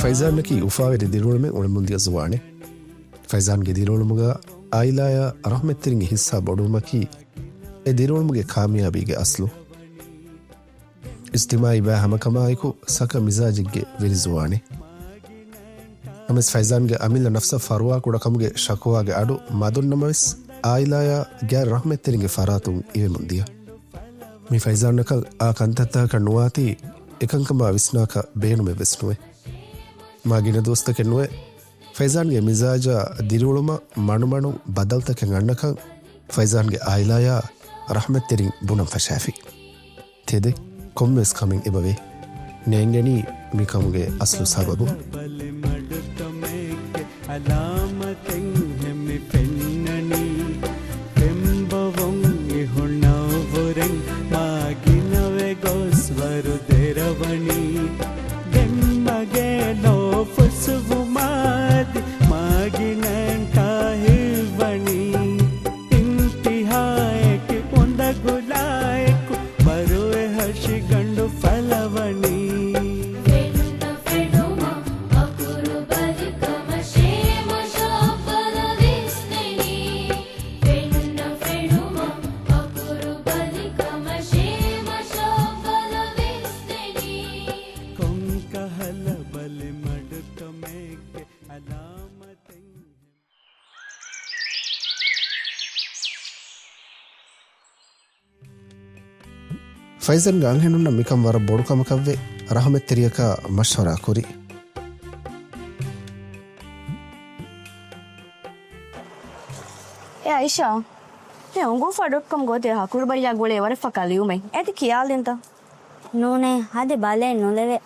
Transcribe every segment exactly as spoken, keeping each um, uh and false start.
ފައިޒާންއަކީ އުފާވެރި ދިރިއުޅުމެއް އުޅެމުންދިޔަ ޒުވާނެއް. ފައިޒާންގެ ދިރިއުޅުމުގަ އާއިލާޔާ ރަޙްމަތްތެރިންގެ ހިއްސާ ބޮޑުވުމަކީ އެ ދިރިއުޅުމުގެ ކާމިޔާބީގެ އަސްލު. އިޖްތިމާޢީ ބައި ހަމަކަމާއެކު ސަކަ މިޒާޖެއްގެ ވެރި ޒުވާނެއް. ނަމަވެސް ފައިޒާންގެ އަމިއްލަ ނަފްސަށް ފަރުވާ ކުޑަކަމުގެ ޝަކުވާގެ އަޑު މަދުން ނަމަވެސް، އާއިލާޔާ ގާތް ރަޙްމަތްތެރިންގެ ފަރާތުން އިވެމުން ދިޔަ. މި ފައިޒާންއަކަށް އާ ކަންތައްތަކަށް ނުވާތީ އެކަންކަމާ ވިސްނާކަށް ބޭނުމެއްވެސް ނުވޭ. މާ ގިނަ ދުވަސްތަކެއް ނުވެ، ފައިޒާންގެ މިޒާޖާ ދިރިއުޅުމަށް މަޑުމަޑުން ބަދަލުތަކެއް އަންނަކަން ފައިޒާންގެ އާއިލާޔާ ރަޙްމަތްތެރިން ބުނަން ފަށާފި. ތެދެއް ކޮންމެވެސް ކަމެއް އެބަވޭ. ނޭނގެނީ މިކަމުގެ އަސްލު ސަބަބު. އަލާމަތެއްހެން މި ފެންނަނީ. ފެންބޮވުން އިހުނައުވުރެން މާ ގިނަވެ ގޮސް ވަރު ދެރަވަނީ. ދެންމަގޭ ލޯ ފުސުވުމާދި މާ ގިނައަން ކާހިއްވަނީ. އިންތިހާއެކި އުނދަގުލާއެކު ބަރުވެ ހަށިގަނޑު ފަލަވަނީ. ފެނުނަ ފެނުމަށް އަކުރު ބަލިކަމަށޭ މަށާފަލަ ވިސްނެނީ. ފެނުނަ ފެނުމަށް އަކުރު ބަލިކަމަށޭ މަށާފަލަ ވިސްނެނީ. ކޮންކަހަލަ ބަލިމަޑުކަމެއްގެ އަލާމަތެއް. ފައިޒަންގެ އަންހެނުންނަށް މިކަން ވަރަށް ބޮޑު ކަމަކަށްވެ، ރަޙްމަތްތެރިޔަކާ މަޝްވަރާ ކުރި. އޭ އައިޝާ، މި އުނގޫފާ ޑޮޓް ކޮމް ގޯތި ހަކުރުބަލިއާ ގުޅޭ ވަރަށް ފަކާ ލިޔުމެއް. އޭތި ކިޔާލިންތަ؟ ނޫނޭ، އަދި ބަލައެއް ނުލެވޭ.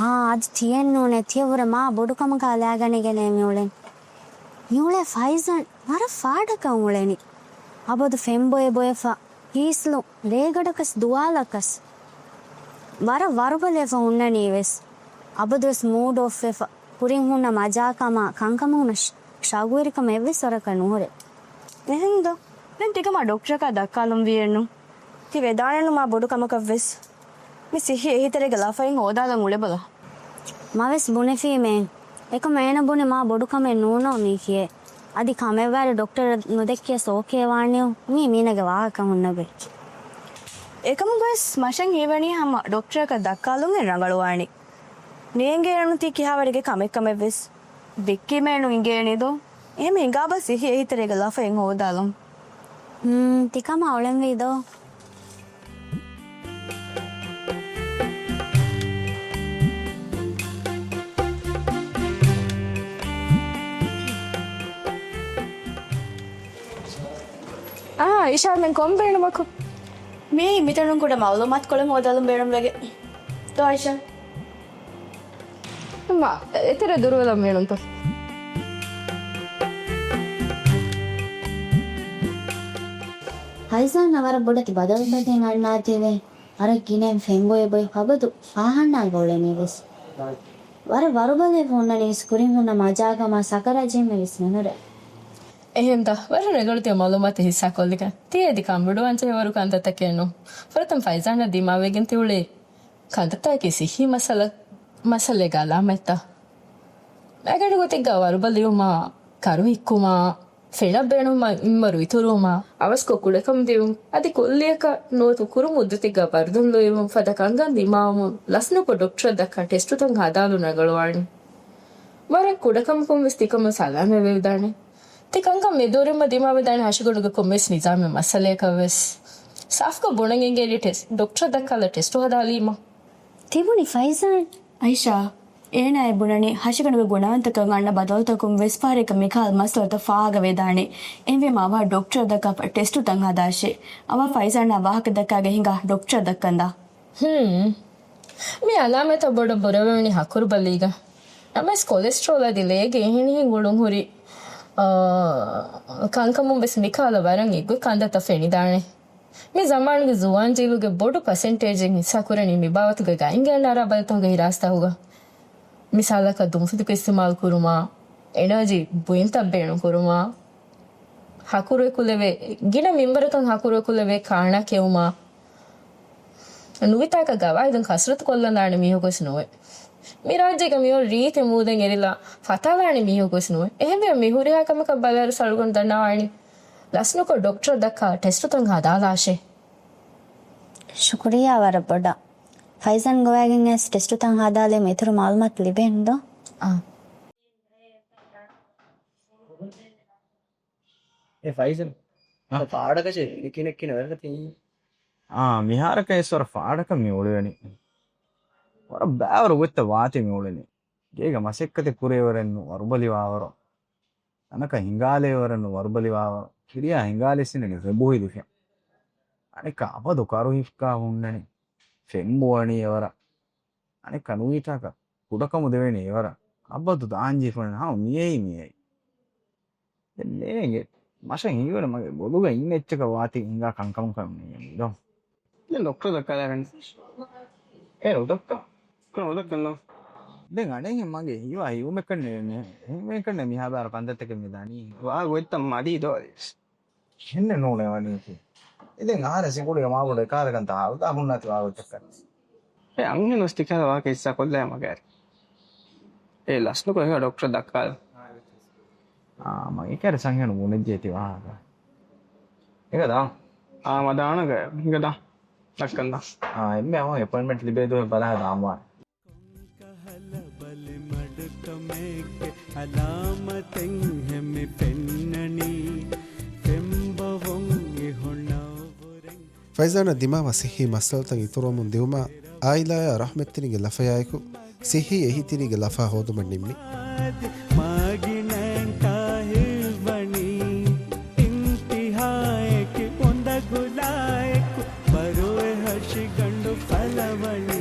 އާ، އަދި ތިޔަން ނޫނޭ، ތިޔަ ވުރެ މާ ބޮޑު ކަމަކާ ލާގަނެގެނޭ މިއުޅެން. މިއުޅޭ ފައިޒަން ވަރަށް ފާޑަކަށް އުޅެނީ. އަބަދު ފެންބޮއެ ބޮއެފަ، ހީސްލު، ރޭގަޑަކަސް ދުވާލަކަސް. ވަރަށް ވަރުބަލިވެފަ ހުންނަނީވެސް. އަބަދުވެސް މޫޑް އޮފްވެފަ، ކުރިން ހުންނަ މަޖާކަމާ ކަންކަމުންނަށް ޝައުގުވެރިކަމެއް އެއްވެސް ވަރަކަށް ނުހުރޭ. އެހެންދޯ؟ ދެން ތިކަމާ ޑޮކްޓަރަކާ ދައްކާލަން ވީއެއްނު. ތި ވެދާނެނު މާ ބޮޑު ކަމަކަށްވެސް. މި ސިއްހީ އެހީތެރޭގެ ލަފައިން ހޯދާލަން އުޅެބަލަ. މަވެސް ބުނެފީމޭ. އެކަމް އޭނަ ބުނި މާ ބޮޑު ކަމެއް ނޫނޯ މީކިޔޭ. އަދި ކަމެއްވާއިރު ޑޮކްޓަރަށް ނުދެއްކިޔަސް އޯކޭ ވާނެޔޯ. މީ މީނަގެ ވާހަކަ ހުންނަބެ. އެކަމުގަވެސް މަށަށް ހީވަނީ ހަމަ ޑޮކްޓަރަކަށް ދައްކާލުން ރަނގަޅުވާނީ. ނޭނގޭނު ތީ ކިހާވަރެއްގެ ކަމެއްކަމެއްވެސް. ދެއްކީމޭނު އިނގޭނީދޯ؟ އެހެން ހިނގާބަސް ސިއްހީ އެހީތެރޭގެ ލަފައިން ހޯދާލަން. ހުން، ތިކަމާ އުޅެންވީދޯ؟ އާ، އިޝާ، މި ކޮން ބޭނުމަކު؟ މީ މިތަނުން ކުޑަ މައުލޫމާތު ކޮޅެއް ހޯދާލަން ބޭނުންވެގެން. ދޯ އައިޝާ. މާ، އެތެރެ ދުރުވެލަން ބޭނުންތަ؟ ފައިޒާން ވަރަށް ބޮޑެތި ބަދަލުތަކެއް އަންނާތީވެ. ވަރަށް ގިނައިން ފެންބޮއެ ބޮއެ ހަބަދު ފާހަންނާ ގޮޅެނީވެސް. ވަރަށް ވަރުބަލި ހުންނަނީވެސް ކުރިން ހުންނަ މަޖާކަމާ ސަކަރާޖީމެވެސް ނުހުރޭ. އެހެންތަ؟ ވަރަށް ރަނގަޅު ތިޔަ މައުލޫމާތެއް ހިއްސާކޮށްލިކަން. ތިޔަ އެދި ކަންބޮޑުވާންޖެހޭވަރު ކަންތައްތަކެއް ނޫން. ފުރަތަމަ ފައިޒާންއަށް ދިމާވެގެން ތިއުޅޭ ކަންތައްތަކަކީ ސިއްހީ މައްސަލަ، މައްސަލައެއްގެ އަލާމަތްތައް. މައިގަނޑު ގޮތެއްގަ ވަރުބަލިވުމާ، ކަރު ހިއްކުމާ، ފެނަށް ބޭނުންވުމަށް މިންވަރު އިތުރުވުމާ، އަވަސްކޮށް ކުޑަކަމުދިއުން، އަދި ކުއްލިއަކަށް ނުވަތަ ކުރު މުއްދަތެއްގަ ވަރުދަން ލުއިވުން ފަދަ ކަންކަން ދިމާވުމުން ލަސްނުކޮށް ޑޮކްޓަރަށް ދައްކާ ޓެސްޓުތައް ހަދާލުން ރަނގަޅުވާނެ. ވަރަށް ކުޑަކަމަކުންވެސް ތިކަމުން ސަލާމަތްވެވިދާނެ. ތި ކަންކަން މި ދުވަހުރިން ދިމާވެދާނެ ހަށިގަނޑުގެ ކޮންމެވެސް ނިޒާމެއް މައްސަލައަކަށްވެސް. ސާފުކޮށް ބުނަން އެނގޭނީ ޓެސް-، ޑޮކްޓަރަށް ދައްކާލާ ޓެސްޓު ހަދާލީމަ. ތިބުނި ފައިޒާން. އައިޝާ، އޭނާއެއް ބުނަނީ ހަށިގަނޑުގެ ގުނަވަންތަކަން އަންނަ ބަދަލުތަކުން ވެސް ފަހަރެއްގަ މިކަހަލަ މައްސަލަތައް ފާހަގަވެދާނެ. އެހެންވީމަ އަވަހަށް ޑޮކްޓަރަށް ދައްކާފަ ޓެސްޓުތައް ހަދާށޭ. އަވަހަށް ފައިޒާންއާ ވާހަކަ ދައްކާގެން ހިނގާ ޑޮކްޓަރަށް ދައްކަންދާ. ހުން. މި އަލާމަތްތައް ބޮޑަށް ބުރަވެވެނީ ހަކުރުބަލީގަ. ނަމަވެސް ކޮލެސްޓްރޯލް އަދި ލޭގެ އެހެނިހެން ގުޅުން ހުރި، އާ، ކަންކަމުން ވެސް މިކަހަލަ ވަރަށް އެއްގޮތް ކަންތައްތައް ފެނިދާނެ. މި ޒަމާނުގެ ޒުވާން ޖީލުގެ ބޮޑު ޕަސެންޓޭޖެއް ހިއްސާކުރަނީ މި ބާވަތުގަ ގައިންގައިންނާ ރާ ބަލިތަކުގެ ހިރާސްތަކުގަ. މިސާލަކަށް ދުންފިތަކު އިސްތިމާލު ކުރުމާ، އެނާޖީ ބުއިންތައް ބޭނުން ކުރުމާ، ހަކުރު އެކުލެވޭ، ގިނަ މިންވަރަކަށް ހަކުރު އެކުލެވޭ ކާނާ ކެއުމާ، ނުވިތާކަށް ގަވާއިދުން ކަސްރަތު ކޮށްލަން ދާނެ މީހަކުވެސް ނުވޭ. މި ރާއްޖޭގަ މިއޮތް ރީތި މޫދެއް އެރިލާ ފަތާލާނެ މީހަކު ވެސް ނުވޭ. އެހެންވެ މި ހުރިހާ ކަމަކަށް ބަލާއިރު ސަޅުގަނޑު ދަންނަވާނީ ލަސްނުކޮށް ޑޮކްޓަރަށް ދައްކާ ޓެސްޓުތައް ހަދާލާށޭ. ޝުކުރިއްޔާ ވަރަށް ބޮޑަށް. ފައިޒާން ގޮވައިގެން އައިސް ޓެސްޓުތައް ހަދާލީމަ އިތުރު މައުލޫމާތު ލިބޭނެ ދޯ؟ އާ. އެ ފައިޒަން، އަ؟ ފާޑަކަށެއް ކިނެއްކިނެ ވެރިގަތީ. އާ، މިހާރަކަށް އެސް ވަރަށް ފާޑަކަށް މި އުޅެވެނީ. ވަރަށް ބައިވަރު ގޮތްތައް ވާތީ މި އުޅެނީ. ގޭގަ މަސައްކަތެއް ކުރޭވަރެއްނު ވަރުބަލިވާވަރު. ތަނަކަށް ހިނގާލޭވަރެއްނު ވަރުބަލިވާވަރު. ކިރިޔާ ހިނގާލިސިނެގެ ފެބުހިލިފި. އަނެއްކާ އަބަދު ކަރުހިފްކާ ހުންނަނީ. ފެންބޮވަނީ އެވަރަށް. އަނެއްކާ ނުވީތާކަށް ކުޑަކަމު ދެވެނީ އެވަރަށް. އަބަދު ދާންޖެހިފަން ހަމަ މިއައީ މިއައީ. ދެން ނޭނގެ މަށަށް ހިނގިވަނީ މަގޭ ބޮލުގަ އިން އެއްޗަކަށް ވާތީ ހިނގާ ކަންކަމަކަށް ނޭނގެ ދޯ. ދެން ޑޮކްޓަރަށް ދައްކާލާގަން. އޭ ނުދައްކާ. ކޮން ނުދައްކަން ދޯ؟ ދެން އަނެއްހެން މަގޭ ހީވާ ހިއުމެއްކަން ނޭނގެ. ހިއުމެއްކަން މިހާ ބާރު ކަންތައްތަކެއް މި ދަނީ. ވާ ގޮތްތައް މަދީ ދޯ. ހެންނެއް ނޫނޭ ވަނީކީ. އިދެން އަހަރެން ސިކުނޑިގެ މާބޮޑު އެކާލަކަން ތާ ހައުދާ ހުންނާތި ވާގޮތަކަށް. އެ އަންހެނުން ވެސް ތިކަހަލަ ވާހަކަ ހިއްސާ ކޮށްލާ މަގޭ. އޭ ލަސްނުކޮށް އެހާ ޑޮކްޓަރަށް ދައްކާލަ. އާ، މަގޭ ކަރެ ސަންހެނު ބުނެއްޖެ ތި ވާހަކަ. އެގަ ދާ. އާ، މަ ދާނަގަ. އެގަ ދާ. ދައްކަން ދާ. އާ، އެންމެ އަވަން އެޕޮއިންޓްމަންޓް ލިބޭ ދުވަހެއް ބަލާ ދާންވާނެ. ކަހަލަ ބަލިމަޑުކަމެއްގެ އަލާމަތެއްހެން މި ފެންނަނީ. ފެންބޮވުން އިހުނައުވުރެން. ފައިޒާނަށް ދިމާވާ ސިއްހީ މައްސަލަތައް އިތުރުވަމުން ދިއުމާ، އާއިލާއާ ރަޙްމަތްތެރިންގެ ލަފަޔާއެކު ސިއްހީ އެހީތެރީގެ ލަފާ ހޯދުމަށް ނިންމި. މާގިނައިން ކާހިލްވަނީ، އިންތިހާއެކި އުނދަގުލާއެކު، ބަރުވެ ހަށިގަނޑު ފަލަވަނީ.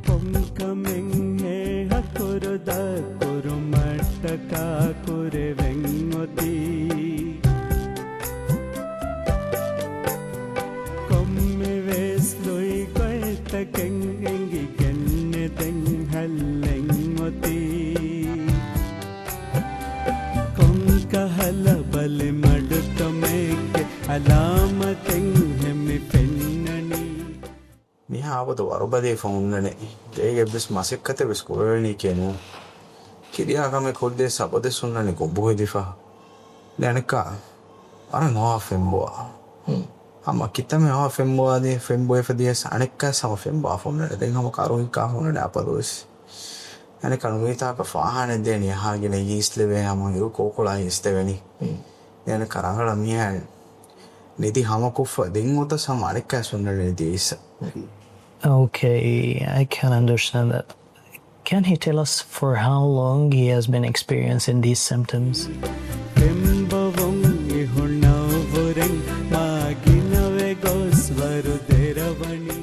ކޮންކަމެއްހޭ ހަކުރު ދައްކުރުމަށްޓަކާ ކުރެވެން އޮތީ. ކޮންމެވެސް ލުއި ގޮތްތަކެއް އެނގިގެންނެ ދެން ހައްލެއް އޮތީ. ކޮންކަހަލަ ބަލިމަޑުކަމެއްގެ އަލާމަތެއްހެން މި ފެންނަނީ. މިހާ އަބަދު ވަރުބަލިވެފަ ހުންނަނީ. ގޭގެ އެއްވެސް މަސައްކަތެއް ވެސް ކުރެވެނީކީ ނޫން. ކިރިޔާ ކަމެއް ކޮށްދޭ ސަބަދެއް ހުންނަނީ ގޮށް ބުހިލިފަ. ދެން އަނެއްކާ ވަރަށް އަވަހަށް ފެންބޮވާ. ހަމަ ކިތަންމެ އަވަހަށް ފެންބޮވާ ދިޔަ، ފެންބޮވެފަ ދިޔަސް އަނެއްކާ ހަމަ ފެންބޮވާފަ ހުންނަނީ. ދެން ހަމަ ކަރުހިއްކާ ހުންނަނީ އަބަދުވެސް. އަނެއްކާ ނުވީތާކަށް ފާހާނެ ދޭނީ އަހާގެން ހީސްލެވޭ ހަމަ ހިރު ކޯކޮޅާ ހީސްލެވެނީ. ދެން އަނެއްކާ ރަނގަޅަށް މިހާ ނިދި ހަމަކޮށްފަ ދެން އޮތަސް ހަމަ އަނެއްކާ ހުންނަނީ ނިދި އިސް. Okay, I can understand that. Can he tell us for how long he has been experiencing these symptoms? ފެންބޮވުން އިހުނައުވުރެން މާ ގިނަވެ ގޮސް ވަރު ދެރަވަނީ.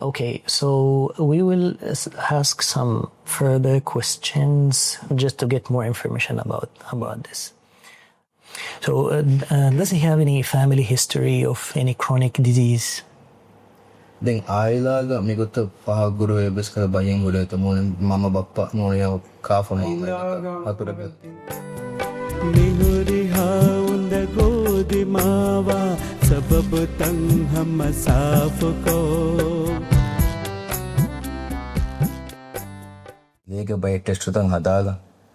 Okay, so we will s- ask some further questions just to get more information about, about this. So, uh, uh, does he have any family history of any chronic disease? ދެން އާއިލާގަ މިގޮތަށް ފާހަގަކުރެވޭ އެއްވެސް ކަލަ ބައްޔެއް އުޅޭތަ؟ މޫނު މަންމަ ބައްޕަ ނޫނިޔާ ކާފަ މަންމަ އަތުރެ. މިހުރިހާ އުނދަގޫ ދިމާވާ ސަބަބުތައް ހަމަ ސާފުކޮށް. ލޭގެ ބައެއް ޓެސްޓުތައް ހަދާލަ.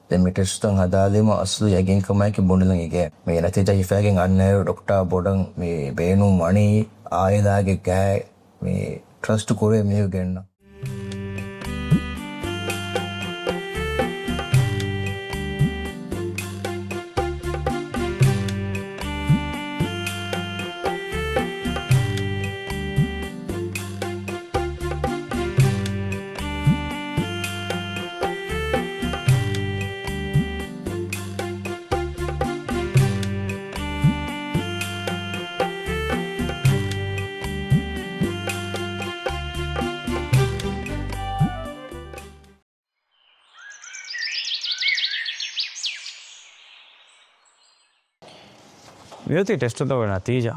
ދެން މި ޓެސްޓުތައް ހަދާލީމަ އަސްލު ޔަގީންކަމާއެކީ ބުނެލަން އިގޭ. މި ނަތީޖާ ހިފައިގެން އަންނައިރު ޑޮކްޓާ ބޮޑަށް މި ބޭނުން ވަނީ އާއިލާގެ ގާތް މި ޓްރަސްޓް ކުރޭ މީހު ގެންނަ. މިއޮތީ ޓެސްޓުތަކުގެ ނަތީޖާ.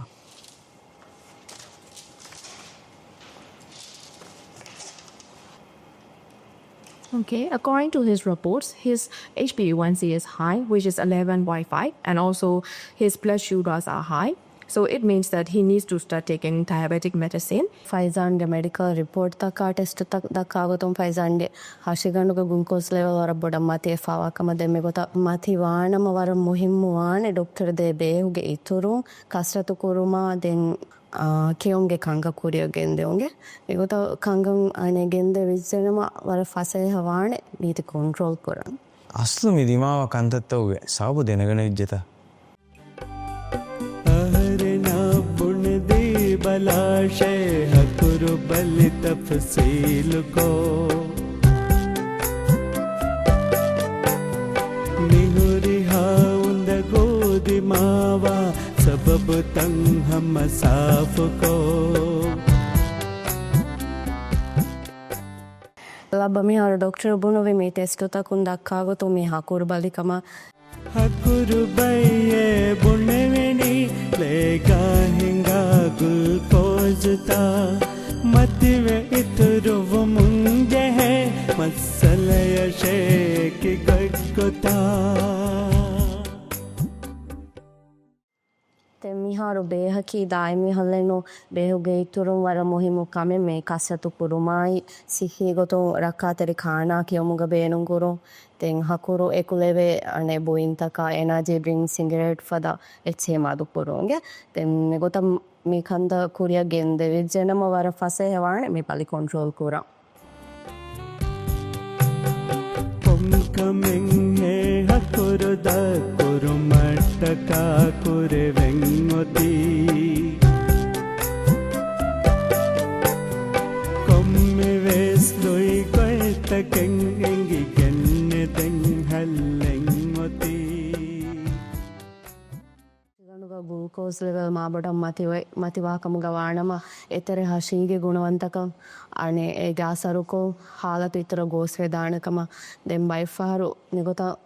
Okay, according to his reports, his H b A one c is high, which is eleven point five, and also his blood sugars are high. So it means that he needs to start taking diabetic medicine. ފައިޒާންގެ މެޑިކަލް ރިޕޯޓްތަކާ ޓެސްޓުތައް ދައްކާ ގޮތުން ފައިޒާންގެ ހަށިގަނޑުގެ ގުލްކޯސް ލެވެލް ވަރަށް ބޮޑަށް މަތިވެފަވާ ކަމަށް ދެން މިގޮތަށް މަތިވާނަމަ ވަރަށް މުހިއްމު ވާނެ ޑޮކްޓަރު ދޭ ބޭހުގެ އިތުރުން ކަސްރަތު ކުރުމާ ދެން އާ، ކެއުމްގެ ކަންކަން ކުރިއަށް ގެންދެވުންގެ. މިގޮތަށް ކަންކަން އަނެއް ގެންދެވިއްޖެނަމަ ވަރަށް ފަސޭހަ ވާނެ މީތި ކޮންޓްރޯލް ކުރަން. އަސްލު މި ދިމާވާ ކަންތައްތަކުގެ ސަބަބު ދެނެގަނެވިއްޖެތަ؟ އަހަރެންނާ ބުނެދީ ބަލާށޭ ހަކުރު ބަލި ތަފްސީލުކޮށް. މިހުރިހާ އުނދަގޫ ދިމާވާ ސަބަބުތައް ހަމަ ސާފުކޮށް. ލައްބަ މިހާރު ޑޮކްޓަރު ބުނުވި މި ޓެސްޓުތަކުން ދައްކާގޮތުން މި ހަކުރު ބަލިކަމަށް. ހަކުރު ބައްޔޭ ބުނެވެނީ ލޭގާ ހިނގާ ގުލްކޯޒުތައް މަތިވެ އިތުރުވުމުން ޖެހޭ މައްސަލަޔަށޭ އެކި ގޮތްގޮތަށް. ދެން މިހާރު ބޭހަކީ ދާއިމީ ހައްލެއް ނޫން. ބޭހުގެ އިތުރުން ވަރަށް މުހިއްމު ކަމެއް މި ކަސްރަތު ކުރުމާއި، ސިއްހީ ގޮތުން ރައްކާތެރި ކާނާ ކިޔުމުގަ ބޭނުންކުރުން. ދެން ހަކުރު އެކުލެވޭ އަނެއް ބުއިންތަކާ، އެނާޖީ ޑްރިންކް، ސިނގިރޭޓް ފަދަ އެއްޗެހި މަދުކުރުންގެ. ދެން މިގޮތަށް މި ކަންތައް ކުރިއަށް ގެންދެވިއްޖެނަމަ ވަރަށް ފަސޭހަވާނެ މި ބަލި ކޮންޓްރޯލް ކުރަން. ކޮންކަމެއްހޭ ހަކުރު ދައްކުރުމަށްޓަކާ ކުރެވެން އޮތީ؟ ކޮންމެވެސް ލުއި ގޮތްތަކެއް އެނގިގެންނެ ދެން ހައްލެއް އޮތީ. ހަށިގަނޑުގަ ގުލްކޯސް ލެވެލް މާބޮޑަށް މަތިވެ-، މަތިވާކަމުގަ ވާނަމަ، އެތެރެ ހަށީގެ ގުނަވަންތަކަން އަނެއް އޭގެ އަސަރުކޮށް، ހާލަތު އިތުރަށް ގޯސްވެދާނެ ކަމަށް ދެން ބައެއްފަހަރު މިގޮތަށް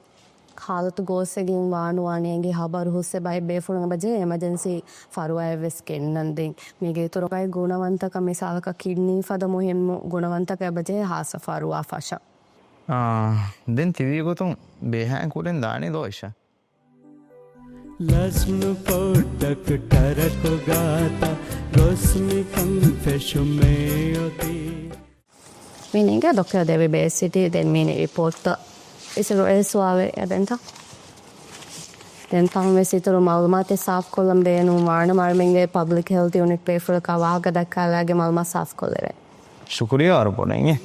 ހާލަތު ގޯސްވެގެން ވާނުވާނެ އެނގި ހަބަރު ހުސްވެ ބައެއް ބޭފުޅުން އެބަޖެހޭ އެމަޖެންސީ ފަރުވާއެއްވެސް ގެންނަން ދެން. މީގެ އިތުރު ބައެއް ގުނަވަންތަކަށް މިސާލަކަށް ކިޑްނީ ފަދަ މުހިއްމު ގުނަވަންތަކަށް އެބަޖެހޭ ހާއްސަ ފަރުވާ ފަށަން. އާ، ދެން ތިވީ ގޮތުން ބޭހައިން ކުރެން ދާނީ ދޯ އިޝާ؟ ލަސްނުކޮށް ޑޮކްޓަރަކު ގާތަށް ގޮސް މިކަން ފެށުމޭ އޮތީ. މީނީގެ ޑޮކްޓަރ ދެވި ބޭސް ސިޓީ ދެން މީނީ ރިޕޯޓްތައް އިސުރު އެ ސުވާލެއް އެދެންތަ؟ ދެން ތަންވެސް އިތުރު މައުލޫމާތެއް ސާފުކޮށްލަން ބޭނުން ވާނަމަ އަޅުމެންގެ ޕަބްލިކް ހެލްތު ޔުނިޓް ބޭފުޅަކާ ވާހަކަ ދައްކާލާގެ މައުލޫމާތު ސާފުކޮށްލެވޭ. ޝުކުރިޔާ ވަރަށް ބޮޑަށް އިނގޭ.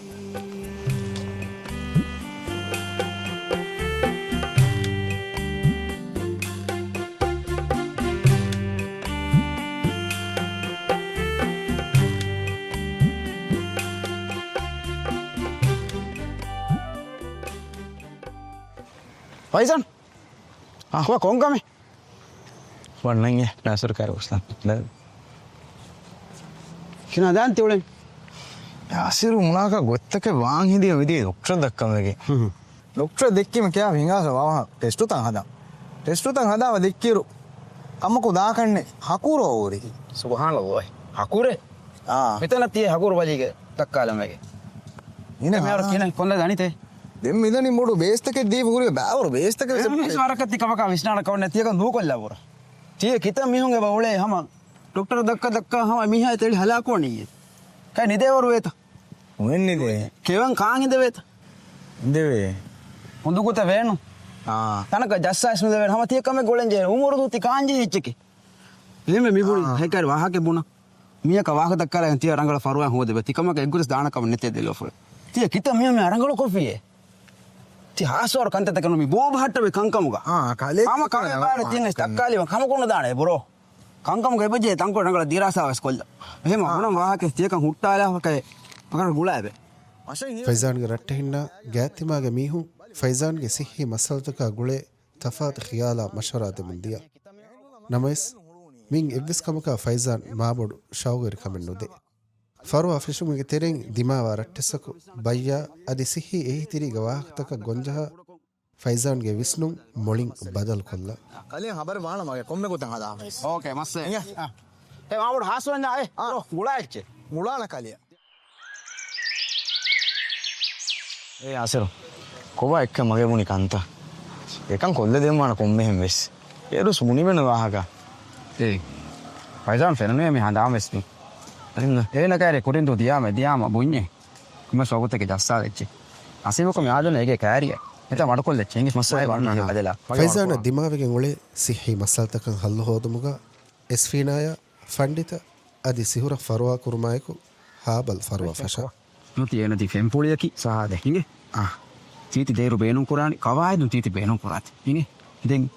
ފައިޒާން. އާ. ކޮ-، ކޮން ކަމެއް؟ ވަންނަން އެ ނާސިރު ކާރު އުސްލާން. ކިނާ ދާން ތިއުޅެން؟ ނާސިރު މުނާކަށް ގޮތްތަކެއް ވާން ހެދިޔަ މިދިޔަ ޑޮކްޓަރަށް ދައްކަން ވެގެން. ހުން. ޑޮކްޓަރަށް ދެއްކީމަ ކިޔާ ހިނގާސަ ވާވަހަ ޓެސްޓުތައް ހަދާ. ޓެސްޓުތައް ހަދާ ދެއްކިއިރު ކަމަކު ދާކަންނެ ހަކުރޯ ހުރި. ސުބްހާނައްލާހް. ހަކުރެއް؟ އާ. މިތަނަށް ތިޔަ ހަކުރު ބަލީގެ ދައްކާލަން ވެގެން. އިނަ މިހާރު އާ. ކިނަ ކޮންދަ ދަނިތޭ؟ ދެން މިދަނީ މޮޑު ބޭސްތަކެއް ދީފަ ހުރި ބާވަރު ބޭސްތަކެއް އެ، ސެޕް މީސް ވަރަކަށް ތި ކަމަކާ ވިސްނާނަ ކަމެއް ނެތް ތިޔަކަ ނޫކޮށްލާ ބުރަ. ތިޔަ ކިތައް މީހުން އެބަ އުޅޭ ހަމަ ޑޮކްޓަރ ދައްކަ ދައްކާ ހަމަ މީހާ ތެޅި ހަލާކުވަނީ. ކައި ނިދޭވަރު ވޭތަ؟ އޮންނިދޭ. ކެވަން ކާން ހިނދެވޭތަ؟ ހިނދެވޭ. ހުނދުގޮތަށް ވޭނު. އާ. ތަނަކަށް ޖައްސާ އިސްނުދެވޭނު ހަމަ ތިޔަ ކަމެއް ގުޅެން ޖެހޭ. އުމުރު ދޫ ތި ކާންޖެހި އެއްޗެކޭ. އެހެންވެ މި ބުނި އާ. ހައިކާރި ވާހަކަ ބުނަ. މީހަކަށް ވާހަކަ ދައްކާލަ ތިޔަ ރަނގަޅަށް ފަރުވާ ހޯދެބަ. ތި ކަމަކަށް އެއްގޮތަސް ދާނަ ކަމަށް ނެތޭ ދެލޯފުޅެ. ތިޔަ ކިތައް މީހުން މި ރަނގަޅު ކޮށްފިއޭ. ތި ހާސްވާރު ކަންތައްތަކެއް ނު މި ބޯ ބަހައްޓަވެ ކަންކަމުގަ. އާ، ކަލޭ ހަމަ ކަމެއް ބާރެ ތިން އެސް ތައްކާލިވަން ކަމަކުނު ދާނެ ބުރޯ. ކަންކަމުގަ އެބަޖެ ތަންކޮޅެއް ރަނގަޅަށް ދިރާސާވެސް ކޮށްލަ. އެހެމަ އާ. ހުނަން ވާހަކަ ތިޔަކަން ހުއްޓާލާފަކައެ މަގަށް ގުޅާއެބެ. ފައިޒާންގެ ރައްޓެހިންނާ ގާތްތިމާގެ މީހުން ފައިޒާންގެ ސިއްހީ މައްސަލަތަކާ ގުޅޭ ތަފާތު ޚިޔާލާ މަޝްވަރާ ދެމުން ދިޔަ. ނަމަވެސް، މިން އެއްވެސް ކަމަކާ ފައިޒާން މާބޮޑު ޝައުގުވެރިކަމެއް ނުދޭ. ފަރުވާ ފެށުމުގެ ތެރެއިން ދިމާވާ ރައްޓެއްސަކު ބައްޔާ އަދި ސިއްހީ އެހީތެރީގެ ވާހަކަތަކަށް ގޮންޖަހާ، ފައިޒާންގެ ވިސްނުން މުޅިން ބަދަލުކޮށްލާ. ކަލޭ ހަބަރެއް ވާނަމަ ކޮންމެ ގޮތެއް ހަދާފަ. އޯކޭ، މައްސަ. އިނގޭ. އާ. އެ މާބޮޑު ހާސްވަންޏާ އޭ. އާ. ބުރޯ، ގުޅާ އެއްޗެއް. ގުޅާނަ ކަލެޔަށް. އޭ އާސިރު، ކޮބާ އެއްކަން މަގޭ ބުނި ކަންތައް؟ އެކަން ކޮށްލަދެންވާނެ ކޮންމެހެން ވެސް. އޭރުސް ބުނިމެން ވާހަކަ. އޭ ފައިޒާން ފެނުނޭ މި ހަނދާން ވެސް މި. އޭނަ ކައިރި ކުރިން ދޫ ދިޔާމަ ދިޔާމަ ބުންޏެ. ކުމެ ސޮގުތެކެ ޖައްސާލެއްޗެ. އަސީމަކު މި އާދުނަ އޭގެ ކައިރިއެ. އެތަ މަޑުކޮށްލެއްޗެ. އިނގިސް މައްސަލަ ބަންނަ ބަދަލާ. ފައިޒާނަށް ދިމާވެގެން އުޅޭ ސިއްހީ މައްސަލަތަކަށް ހައްލު ހޯދުމުގަ އެސްފީނާޔާ ފަންޑިތަ އަދި ސިހުރަށް ފަރުވާ ކުރުމާއެކު ހާބަލް ފަރުވާ ފަށާ. ނުތި އޭނަ ތި ފެންފުޅިއަކީ ސާދެ. އިނގޭ؟ އާ. ތީތި ދޭރު ބޭނުން ކުރާނީ، ޤަވާއިދުން ތީތި ބޭނުން ކުރާތި. އިނގޭ؟ ދެން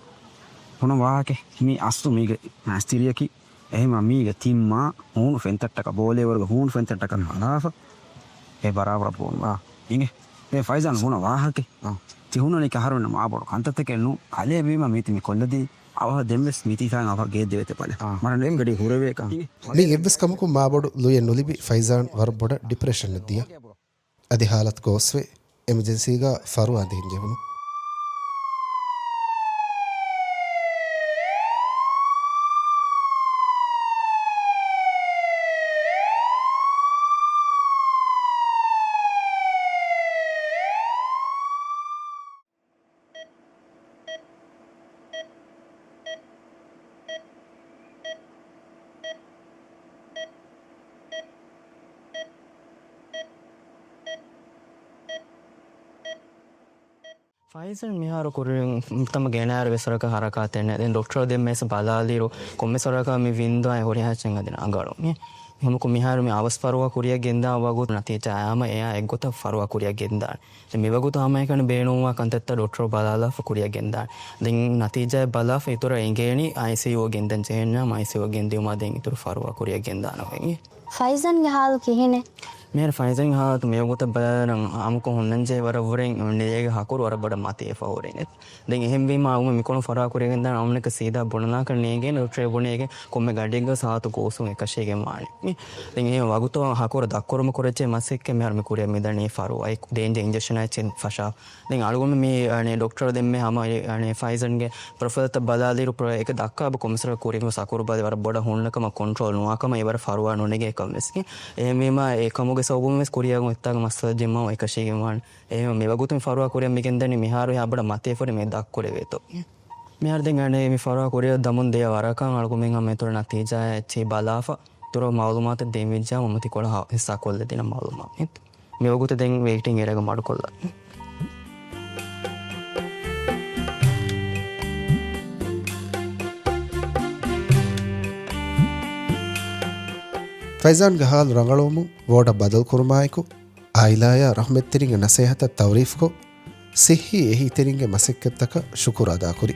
ހުނަ ވާހަކަ މީ އަސްލު މީގެ މައިސްތިރިއަކީ، އެހެމަ މީގެ ތިން މާ ހޫނު ފެންތައްޓަކަށް، ބޯލޭވަރުގެ ހޫނު ފެންތައްޓަކަށް ހަލާފަ، އެ ބަރާބަރަށް ބޯން ވާ. އިނގޭ؟ ދެން ފައިޒާން ހުނަ ވާހަކަ. އާ. ތި ހުންނަނީ ކަހަރުން މާ ބޮޑު ކަންތައްތަކެއް ނޫ. ކަލޭ ވީމަ މީތި މި ކޮށްލަދީ. އަވަހަށް ދެންވެސް މިތީ ތާނގަ އަވަހަށް ގެއެއް ދެވޭތެ ބަލަ. އާ. މަރަން އެން ގަޑި ހުރެވޭ ކަން. މި އެއްވެސް ކަމަކުން މާބޮޑު ލުޔެއް ނުލިބި ފައިޒާން ވަރަށް ބޮޑަށް ޑިޕްރެޝަންއަށް ދިޔަ. އަދި ހާލަތު ގޯސްވެ އެމަޖެންސީގަ ފަރުވާ ދޭން ޖެހުނު. ފައިޒަން މިހާރު ކުރިން ތަމަ ގެނައިރު ވެސް ވަރަކަށް ހަރަކާތެއް ނެތް. ދެން ޑޮކްޓަރު ދެން މޭސް ބަލާލިއިރު ކޮންމެސް ވަރަކަށް މި ވިންދާއި ހުރިހާ އެއްޗެއް އަދި ރަނގަޅު. ހަމަކު މިހާރު މި އަވަސް ފަރުވާ ކުރިއަށް ގެންދާ ވަގުތު ނަތީޖާ ހަމަ އެއާ އެއްގޮތަށް ފަރުވާ ކުރިއަށް ގެންދާނެ. ދެން މިވަގުތު ހަމައެކަނި ބޭނުންވާ ކަންތައްތައް ޑޮކްޓަރު ބަލާލާފަ ކުރިއަށް ގެންދާނެ. ދެން ނަތީޖާއެއް ބަލާފަ އިތުރަށް އެނގޭނީ އައިސީޔޫއަށް ގެންދަން ޖެހެންޏާ އައިސީޔޫއަށް ގެންދިއުމާ ދެން އިތުރު ފަރުވާ ކުރިއަށް ގެންދާނެ ހޮއި. ފައިޒަންގެ ހާލު ކިހިނެއް؟ މޭރު ފައިޒަންގެ ހާލަތު މިވަގުތަށް ބަލާލަން އާއްމުކޮށް ހުންނަންޖެހޭ ވަރަށްވުރެން އޭގެ ހަކުރު ވަރަށް ބޮޑަށް މަތިވެފަ ހުރެނެ. ދެން އެހެންވީމާ އަޅުގަނޑު މިކޮޅު ފަރުވާ ކުރިއަށް ގެންދާނެ އަޅުގަނޑަކަށް ސީދާ ބުނަންޏާ ނޭނގޭނެ ޑޮކްޓަރު ބުނޭ އޭގެ ކޮންމެ ގަޑިއެއްގަ ސާއަތު ގޯސްވުން އެކަށީގެން ވާނެ. ދެން އެ ވަގުތު ހަކުރު ދަށްކުރުމަށް ކުރެއްޗޭ މަސައްކަތް މިހާރު މި ކުރިއަށް މިދަނީ ފަރުވާ ދޭންޖެހޭ އިންޖެކްޝަނާ އެއްޗެއް ފަށާ. ދެން އަޅުގަނޑު މި އަނެއް ޑޮކްޓަރު ދެންމެ ހަމަ އަނެއް ފައިޒަންގެ ޕްރޮފައިލްތައް ބަލާލިއިރު ޕްރޮ-، އެކަ ދައްކާ ބަ ކޮމިސަރ ކުރިން ސަކުރު ބަލި ވަރަށް ބޮޑަށް ހުންނަ ކަމަށް ކޮންޓްރޯލް ނުވާ ކަމަށް އެވަރަށް ފަރުވާ ނުނެގޭ ކަމަށް ވެސް. އެހެންވީމާ އެ ކަމުގެ ސަބަބުން ވެސް ކުރިއަށް އޮތްތާގެ މައްސަލަ ޖެހުމަށް އެކަށީގެން ވާނެ. އެހެން މިވަގުތު މި ފަރުވާ ކުރިއަށް މިގެންދަނީ މިހާރު އެހާ ބޮޑަށް މަތިވެފަ ހުރި މި ދަށްކުރެވޭތޯ. މިހާރު ދެން އަނެއް މި ފަރުވާ ކުރިއަށް ދަމުން ދެއަ ވަރަކަށް އަޅުގަނޑުމެން ހަމަ އިތުރަށް ނަތީޖާއެއް އެއްޗެހި ބަލާފަ އިތުރަށް މައުލޫމާތު ދޭން ވެއްޖާ މަމަ ތިކޮޅަށް ހިއްސާ ކޮށްލަދިނަ މައުލޫމާތު. މިވަގުތު ދެން ވެއިޓިން އޭރިއާގަ މަޑުކޮށްލަން. ފައިޒާންގެ ހާލު ރަނގަޅުވުމުން ވޯޑަށް ބަދަލު ކުރުމާއެކު، އާއިލާޔާ ރަހުމަތްތެރިންގެ ނަސޭހަތަށް ތައުރީފްކޮށް، ސިއްހީ އެހީތެރިންގެ މަސައްކަތްތަކަށް ޝުކުރު އަދާކުރި.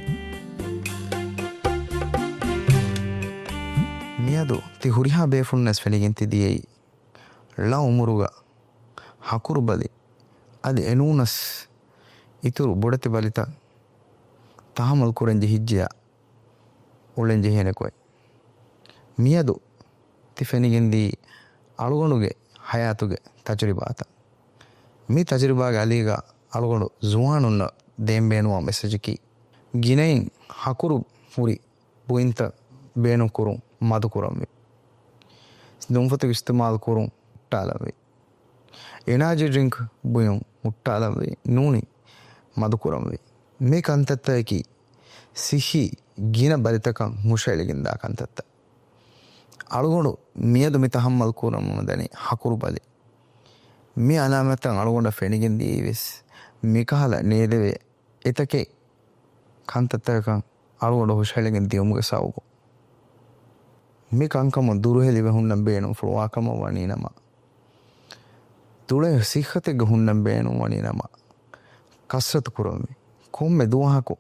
މިއަދު ތި ހުރިހާ ބޭފުޅުންނަސް ފެނިގެން ތި ދިޔައީ، ޅަ އުމުރުގަ ހަކުރު ބަލި، އަދި އެނޫނަސް އިތުރު ބޮޑެތި ބަލިތައް ތަހައްމަލް ކުރަން ޖެހިއްޖެޔާ އުޅެން ޖެހޭނެ ގޮތް. މިއަދު ތި ފެނިގެންދީ އަޅުގަނޑުގެ ހަޔާތުގެ ތަޖުރިބާތައް. މި ތަޖުރިބާގެ އަލީގަ އަޅުގަނޑު ޒުވާނުންނަށް ދޭން ބޭނުންވާ މެސެޖަކީ، ގިނައިން ހަކުރު ހުރި ބުއިންތައް ބޭނުންކުރުން މަދުކުރަންވީ. ދުންފަތު އިސްތިމާލު ކުރުން ހުއްޓާލަންވީ. އެނާޖީ ޑްރިންކް ބުއިން ހުއްޓާލަންވީ. ނޫނީ މަދުކުރަންވީ. މި ކަންތައްތަކަކީ ސިއްހީ ގިނަ ބަލިތަކަށް ހުށައެޅިގެންދާ ކަންތައްތައް. އަޅުގަނޑު މިއަދު މި ތަހައްމަލް ކުރަމުން ދަނީ ހަކުރު ބަލި. މި އަލާމަތްތައް އަޅުގަނޑަށް ފެނިގެން ދިޔައީވެސް މިކަހަލަ ނޭދެވޭ އެތަކެއް ކަންތައްތަކަކަށް އަޅުގަނޑު ހުށަހެޅިގެން ދިޔުމުގެ ސަބަބުން. މި ކަންކަމުން ދުރުހެލިވެ ހުންނަން ބޭނުންފުޅުވާ ކަމަށް ވަނީ ނަމަ، ދުޅައި ސިއްހަތެއްގަ ހުންނަން ބޭނުން ވަނީ ނަމަ، ކަސްރަތު ކުރަންވީ. ކޮންމެ ދުވަހަކު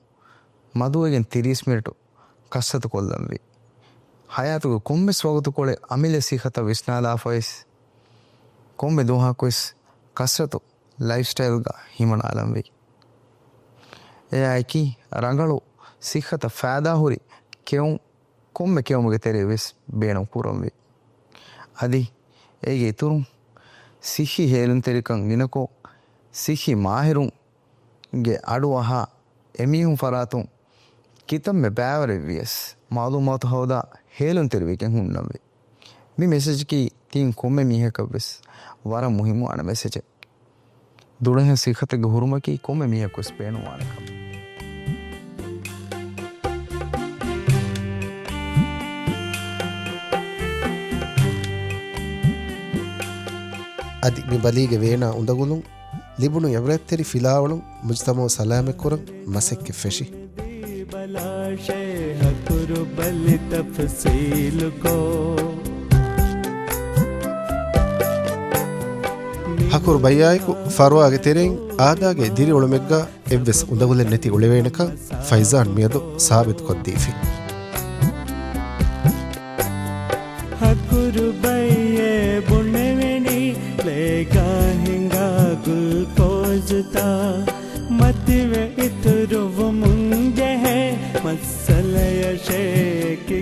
މަދުވެގެން ތިރީސް މިނެޓު ކަސްރަތު ކޮށްލަންވީ. ހަޔާތުގެ ކޮންމެސް ވަގުތުކޮޅެއް އަމިއްލަ ސިއްހަތަށް ވިސްނާލާފަވެސް، ކޮންމެ ދުވަހަކުވެސް ކަސްރަތު ލައިފްސްޓައިލްގަ ހިމަނާލަންވީ. އެއާއެކީ، ރަނގަޅު ސިއްހަތަށް ފައިދާހުރި ކެއުން ކޮންމެ ކެއުމުގެ ތެރެއަށްވެސް ބޭނުން ކުރަންވީ. އަދި އޭގެ އިތުރުން، ސިއްހީ ހޭލުންތެރިކަން ގިނަކޮށް، ސިއްހީ މާހިރުން ގެ އަޑު އަހާ އެމީހުން ފަރާތުން ކިތަންމެ ބައިވަރެއްވިޔަސް، މައުލޫމާތު ހޯދާ ހޭލުންތެރިވެގެން ހުންނަންވީ. މި މެސެޖަކީ ތިން ކޮންމެ މީހަކަށްވެސް ވަރަށް މުހިއްމުވާނެ މެސެޖެއް. ދުޅަހެން ސިއްހަތެއްގެ ހުރުމަކީ ކޮންމެ މީހަކުވެސް ބޭނުންވާނެ ކަމެއް. އަދި މި ބަލީގެ ވޭނާ އުނދަގުލުން، ލިބުނު އިބްރަތްތެރި ފިލާވަޅުން މުޖްތަމަޢު ސަލާމަތްކުރަން މަސައްކަތް ފެށި. ހަކުރު ބައްޔާއެކު ފަރުވާގެ ތެރެއިން އާދާގެ ދިރިއުޅުމެއްގަ އެއްވެސް އުނދަގުލެއް ނެތި އުޅެވޭނެކަން ފައިޒާން މިއަދު ސާބިތުކޮށްދީފި. ހަކުރު ބައްޔޭ ބުނެވެނީ ލޭގާ ހިނގާ ގުލްކޯޒުތައް މަތިވެ އިތުރުވުމުން ޖެހޭ މައްސަލަޔަށޭ ކި